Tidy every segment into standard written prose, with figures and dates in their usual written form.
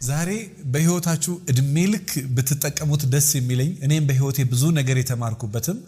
ዛሬ በህይወታችሁ እድሜ ልክ ብትጠቀሙት ደስ የሚለኝ፣ እኔም በህይወቴ ብዙ ነገር የተማርኩበትም፣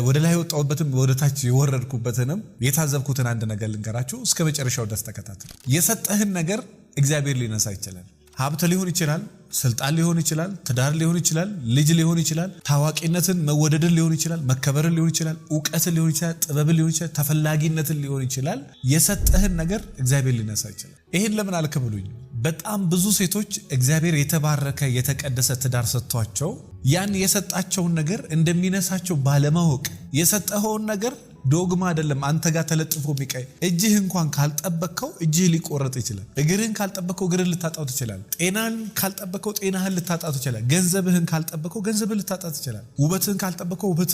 ወደ ላይ የወጣሁበትም፣ ወደ ታች የወረድኩበትንም የታዘብኩትን አንድ ነገር ልንገራችሁ። እስከ መጨረሻው ድረስ ተከታተሉ። የሰጠህን ነገር እግዚአብሔር ሊነሳ ይችላል። ሀብት ሊሆን ይችላል፣ ስልጣን ሊሆን ይችላል፣ ትዳር ሊሆን ይችላል፣ ልጅ ሊሆን ይችላል፣ ታዋቂነትን፣ መወደድን ሊሆን ይችላል፣ መከበርን ሊሆን ይችላል፣ እውቀትን ሊሆን ይችላል፣ ጥበብን ሊሆን ይችላል፣ ተፈላጊነትን ሊሆን ይችላል። የሰጠህን ነገር እግዚአብሔር ሊነሳ ይችላል። ይህን ለምን አልክ ብሉኝ። በጣም ብዙ ሴቶች እግዚአብሔር የተባረከ የተቀደሰ ትዳር ሰጥቷቸው ያን የሰጣቸውን ነገር እንደሚነሳቸው ባለማወቅ፣ የሰጠኸውን ነገር ዶግማ አይደለም አንተ ጋር ተለጥፎ የሚቀይ፣ እጅህ እንኳን ካልጠበቅከው እጅህ ሊቆረጥ ይችላል። እግርህን ካልጠበቅከው እግርህን ልታጣው ትችላል። ጤናን ካልጠበቅከው ጤናህን ልታጣው ትችላል። ገንዘብህን ካልጠበቅከው ገንዘብህን ልታጣ ትችላል። ውበትህን ካልጠበቅከው ውበት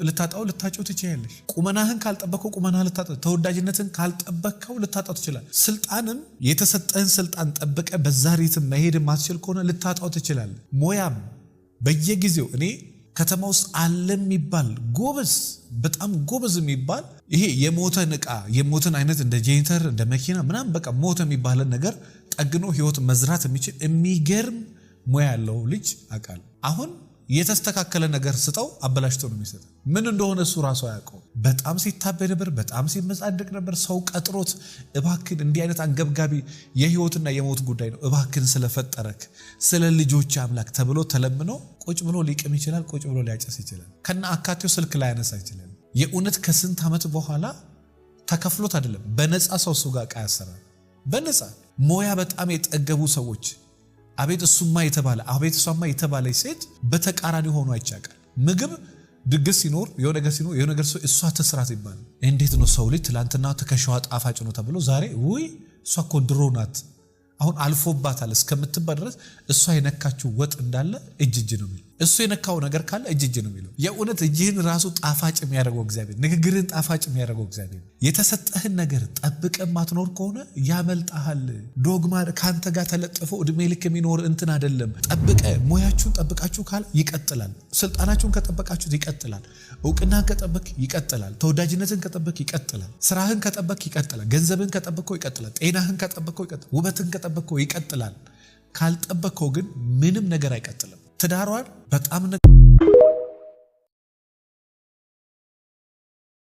ልታጣው ልታጪው ትችላለሽ። ቁመናህን ካልጠበቅከው ቁመናህን ልታጣው፣ ተወዳጅነትን ካልጠበቅከው ልታጣው ትችላል። ስልጣንም የተሰጠህን ስልጣን ጠብቀህ በዛ rhythm መሄድ ማትችል ከሆነ ልታጣው ትችላለህ። ሙያም በየጊዜው፣ እኔ ከተማ ውስጥ አለ የሚባል ጎበዝ፣ በጣም ጎበዝ የሚባል፣ ይሄ የሞተን እቃ፣ የሞተን አይነት እንደ ጄኔተር፣ እንደ መኪና ምናምን፣ በቃ ሞተ የሚባለን ነገር ጠግኖ ህይወት መዝራት የሚችል የሚገርም ሙያ ያለው ልጅ አውቃለሁ። አሁን የተስተካከለ ነገር ስጠው አበላሽቶ ነው የሚሰጠው። ምን እንደሆነ እሱ ራሱ አያውቀው። በጣም ሲታበይ ነበር፣ በጣም ሲመጻደቅ ነበር። ሰው ቀጥሮት እባክን እንዲህ አይነት አንገብጋቢ የህይወትና የሞት ጉዳይ ነው፣ እባክን ስለፈጠረክ ስለ ልጆች አምላክ ተብሎ ተለምኖ ቁጭ ብሎ ሊቅም ይችላል፣ ቁጭ ብሎ ሊያጨስ ይችላል። ከነ አካቴው ስልክ ላይ ያነሳ ይችላል። የእውነት ከስንት ዓመት በኋላ ተከፍሎት አይደለም፣ በነፃ ሰው እሱ ጋር ዕቃ ያሰራል። በነፃ ሙያ በጣም የጠገቡ ሰዎች፣ አቤት እሱማ የተባለ፣ አቤት እሷማ የተባለች ሴት በተቃራኒ ሆኖ አይቻቃል። ምግብ ድግስ ሲኖር፣ የሆነ ነገር ሲኖር፣ የሆነ ነገር እሷ ትስራት ይባላል። እንዴት ነው ሰው ልጅ ትላንትና ትከሻዋ ጣፋጭ ነው ተብሎ ዛሬ ውይ እሷ እኮ ድሮ ናት፣ አሁን አልፎባታል እስከምትባል ድረስ እሷ የነካችው ወጥ እንዳለ እጅ እጅ ነው የሚለው። እሱ የነካው ነገር ካለ እጅ እጅ ነው የሚለው። የእውነት እጅህን ራሱ ጣፋጭ የሚያደርገው እግዚአብሔር፣ ንግግርህን ጣፋጭ የሚያደርገው እግዚአብሔር። የተሰጠህን ነገር ጠብቀህ ማትኖር ከሆነ ያመልጣሃል። ዶግማ ከአንተ ጋር ተለጥፎ እድሜ ልክ የሚኖር እንትን አይደለም። ጠብቀ ሙያችሁን ጠብቃችሁ ካለ ይቀጥላል። ስልጣናችሁን ከጠበቃችሁት ይቀጥላል። እውቅናህን ከጠበክ ይቀጥላል። ተወዳጅነትን ከጠበክ ይቀጥላል። ስራህን ከጠበክ ይቀጥላል። ገንዘብህን ከጠበቅከው ይቀጥላል። ጤናህን ከጠበቅከው ይቀጥላል። ውበትህን ከጠበቅከው ይቀጥላል። ካልጠበቅከው ግን ምንም ነገር አይቀጥልም። ትዳሯን በጣም